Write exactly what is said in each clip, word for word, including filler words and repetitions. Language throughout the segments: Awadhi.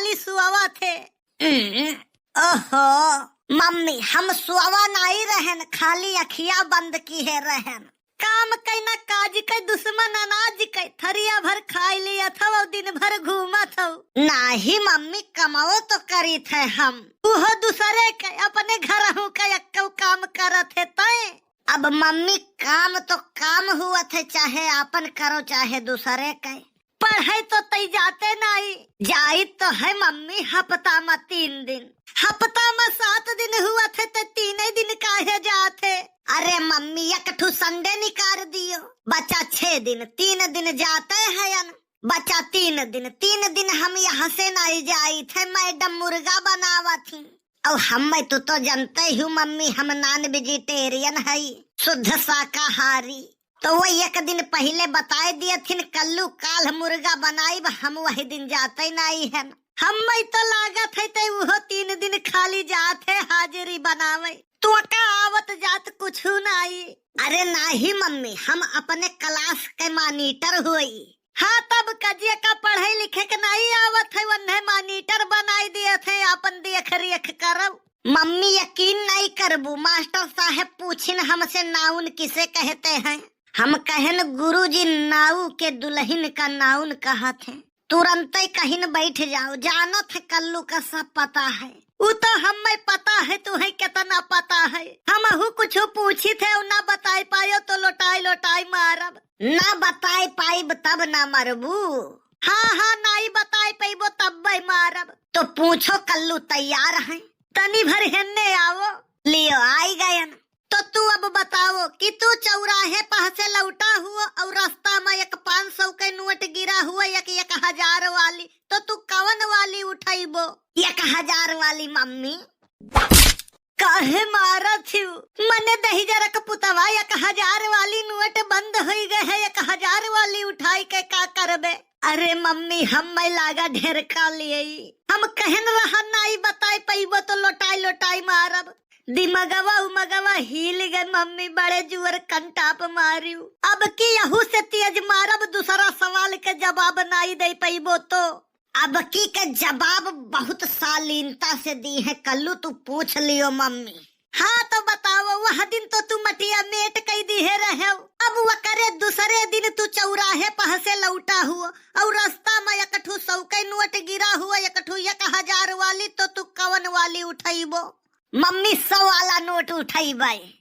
कि सुआवा थे। हम्म, ओहो, मम्मी, हम सुआवा नाई रहन, खाली अखिया बंद किहे रहन। काम कई ना काज कई, दुश्मन अनाज कई, थरिया भर खाई लियत हौ अउ दिन भर घूमत हौ। नाही मम्मी, कमाओ तो करीत है हम, उहो दूसरे के, अपने घरहू के एक्कौ काम करत है तै। अब मम्मी, काम तो काम हुवत है, चाहे आपन करो चाहे दूसरे के। पढ़े तो तई जाते नाई। जाइत तो है मम्मी, हफ्ता मा तीन दिन। हफ्ता मा सात दिन हुवत है, त तीने दिन काहे जात है? अरे मम्मी, एक ठू Sunday निकार दियो। बचा छह दिन, तीन दिन जाते हैं अन। बचा तीन दिन, तीन दिन हम यहाँ से नाई जाइत है, madam मुर्गा बनावत ही। अउ हम्मै तू तो जनते ही मम्मी, हम non vegetarian हई, शुद्ध शाकाहारी। तो वो एक दिन पहिले बताए दिए थिन, "कल्लू, काल्ह मुर्गा बनाइब, हम वही दिन जाते नाई हन।" हम्मै तो लागत है ते उहो तीन दिन खाली जात है हाजिरी बनावे। तोका आवत जात कुछु नाई। अरे नाही मम्मी, हम अपने class के monitor होई। हाँ, तब का जेका पढ़े लिखे के नाई आवत है, वन्हे monitor बनाई दियत है, आपन देख रेख करब। मम्मी, यकीन नाई करबू, मास्टर साहेब पूछिन हमसे, noun किसे कहते हैं? हम कहन, गुरुजी, नाऊ के दुल्हन का noun कहत हैं। तुरंतै कहिन, बैठ जाओ, जानत है कल्लू का सब पता है। उ तो हम्मै पता है, तुहैं केतना पता है। हमहू कुछु पूछित है अउ ना बताई पायो तो लोटाई लोटाई मारब। ना बताई पाइब तब ना मरबू। हाँ, हाँ, नाई बताई पइबो तब्बै मारब। तो पूछो कल्लू, तैयार है। तनी भर हेन्ने आवो। लियो, आई गयन। तो तू अब बताओ कि तू चौराहे पह से लौटा हुआ अउ रस्ता मा एक पाँच सौ के नोट गिरा हुआ, एक एक हजार वाली, तो तू कवन वाली उठइबो? एक हजार वाली मम्मी। काहे मारत हिउ? मने दहिजरा क पुतवा, एक हजार वाली नोट बंद होई गए है, एक हजार वाली उठाई के का करबे? अरे मम्मी, हम्मै लागा ढेरका लियई। हम कहन रहा नाई बताई पइबो तो लोटाई लोटाई मारब। दिमगवा उमगवा हिल गए मम्मी, बड़े जुअर कंटाप मारिउ। अब की यहू से तेज मारब, दूसरा सवाल के जवाब नाई दे पइबो तो। अब की के जवाब बहुत शालीनता से दी है कल्लू, तू पूछ लियो मम्मी। हाँ तो बताओ, वह दिन तो तू मटिया मेट कई दिहे रहे, अब वकरे दूसरे दिन तू चौराहे पह से लौटा हुआ अउ रस्ता मा एक ठू सौ के नोट गिरा हुआ, एक ठू एक हजार वाली, तो तू कवन वाली उठइबो? मम्मी, सौ वाला नोट उठइबै।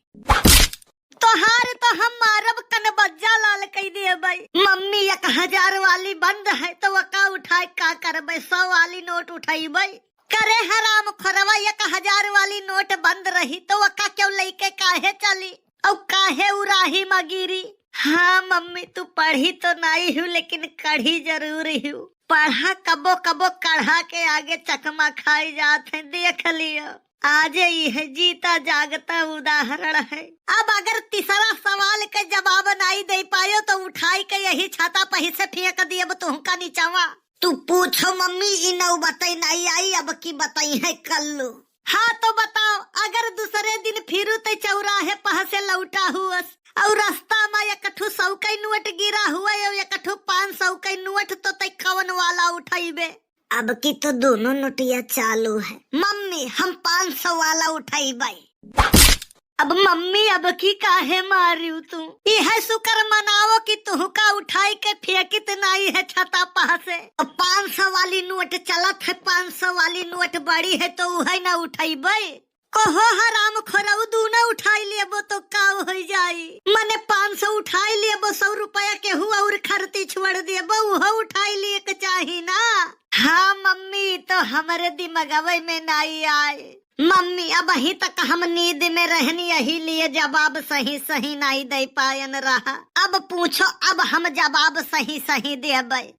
तोहार तो हम मारब कनबज्जा लाल कई देबै। मम्मी, एक हजार वाली बंद है तो वका उठाए का करबै, सौ वाली नोट उठइबै। करे हराम खोरवा, एक हजार वाली नोट बंद रही तो वका केउ लइके काहे चली? अउ काहे उ राही मा गिरी? हाँ मम्मी, तू पढ़ी तो नाई हू, लेकिन कढ़ी जरूर हू। पढ़ा कबो कबो कढ़ा के आगे चकमा खाई जात है, देख लियो। आजे इहे जीता जागता उदाहरण है। अब अगर तीसरा सवाल के जवाब नाई दे पायो तो उठाई के यही छाता पही से फेंक दियब तुहका नीचवा। तू पूछो मम्मी, ई नौबतै नाई आई, अब की बताई है कल्लू। हाँ तो बताओ, अगर दूसरे दिन फिरू ते चौराहे पह से लौटा हुअस अउ रस्ता मा एक ठू सौ के नोट गिरा हुआ अउ एक ठू पाँच सौ के नोट, तो ते कवन वाला उठइबे? अब की तो दोनों नोटिया चालू है। मम्मी, हम पाँच सौ वाला उठइबै। अब मम्मी, अब की काहे मारिउ तू? इहे शुक्र मनाओ कि तुहका उठाई के फेंकित नाई है छता पह से। अब पाँच सौ वाली नोट चलत है, पाँच सौ वाली नोट बड़ी है तो उहे ना उठइबै। कहो हराम खोरऊ, दूनो उठाई लेबो तो का होइ जाई? मने पाँच सौ उठाई लेबो, सौ रुपया केहू अउर खरती छोड़ देबो, उहो उठाई लिए के चाही ना। हाँ मम्मी, तो हमरे दिमगवे में नाई आए। मम्मी, अबहीं तक हम नींद में रहन, यही लिए जवाब सही सही नाई दे पायन रहा। अब पूछो, अब हम जवाब सही सही देबै।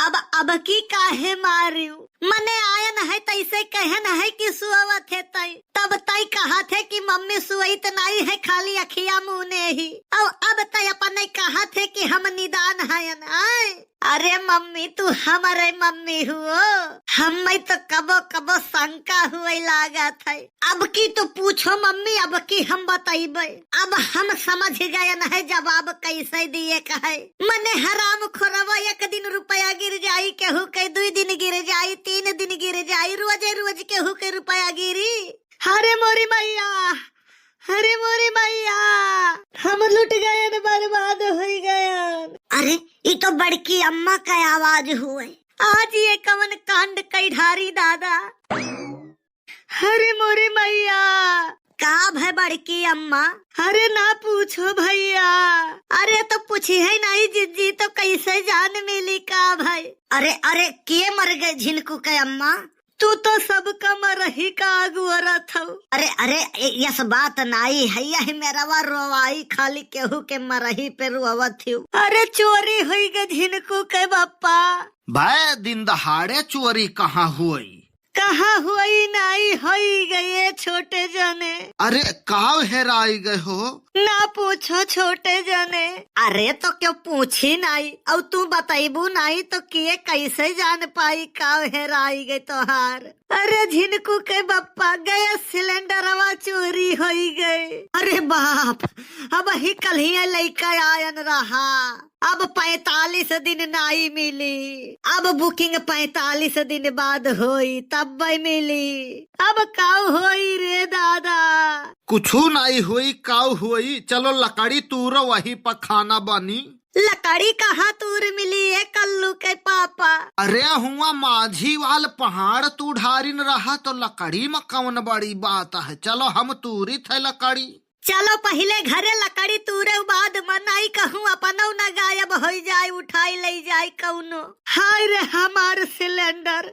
अब, अब की काहे मारिउ? मने आयन है तैसे कहन है कि सुअवत है तई। तब तई कहत है कि मम्मी सुअइत नाई है, खाली अखिया मूने ही। अब, अब तई अपने कहत है कि हम निदान हयन, आय। अरे मम्मी, तू हमरे मम्मी हुओ। हम्मे तो कबो कबो शंका हुए लागत है। अब की तो पूछो मम्मी, अब की हम बतइबै। अब हम समझ गयन है जवाब कैसे दिए के है। मने हराम खोरवा एक दिन रुपया गिर जाई, केहू के दुई दिन गिर जाई, तीन दिन गिर जाई, रोजे रोज केहू के रुपया गिरी। अरे मोरी मैया, अरे मोरी मैया, हम लुट गयन, बर्बाद हुई गयन। अरे, ई तो बड़की अम्मा का आवाज हुए। आज ये कवन कांड कई ढारी दादा। अरे मोरी मैया। का भय बड़की अम्मा? अरे ना पूछो भैया। अरे तो पूछी है नहीं जिज्जी, तो कैसे जान मिली का भय? अरे, अरे, के मर गए झिनकू के अम्मा? तू तो सबका मरही का अगुअरत हऊ। अरे, अरे, ए-, यस बात नाई है, यही मेरवा रोवाई, खाली केहू के मरही पे रोवत हऊ। अरे चोरी हुई गए झिनकू के बप्पा। भय दिन दहाड़े चोरी कहाँ हुई? कहाँ हुई नाई, होई गए छोटे जने। अरे काव हेराई गए हो? ना पूछो छोटे जने। अरे तो क्यों पूछी नाई, और तू बतैबू नाई तो के कैसे जान पाई काव हेराई गए तोहार? अरे झिनकू के बप्पा, गैस सिलेंडरवा चोरी होई गए। अरे बाप, अब ही कल ही लइका आयन रहा। अब पैंतालीस दिन नाई मिली। अब बुकिंग पैंतालीस दिन बाद होई, तब मिली। अब काऊ होई रे दादा? कुछू नाई होई, काऊ होई? चलो लकड़ी तूरो, वही पर खाना बनी। लकड़ी कहाँ तूर मिली ए कल्लू के पापा? अरे हुआ माझी वाल पहाड़ तू ढारिन रहा तो लकड़ी में कौन बड़ी बात है? चलो हम तूरित है लकड़ी। चलो पहिले घरे लकड़ी तूरे, बाद में नाई कहूँ अपनौ न गायब होई जाए, उठाई ले जाए कौनो। हाय रे हमार सिलेंडर।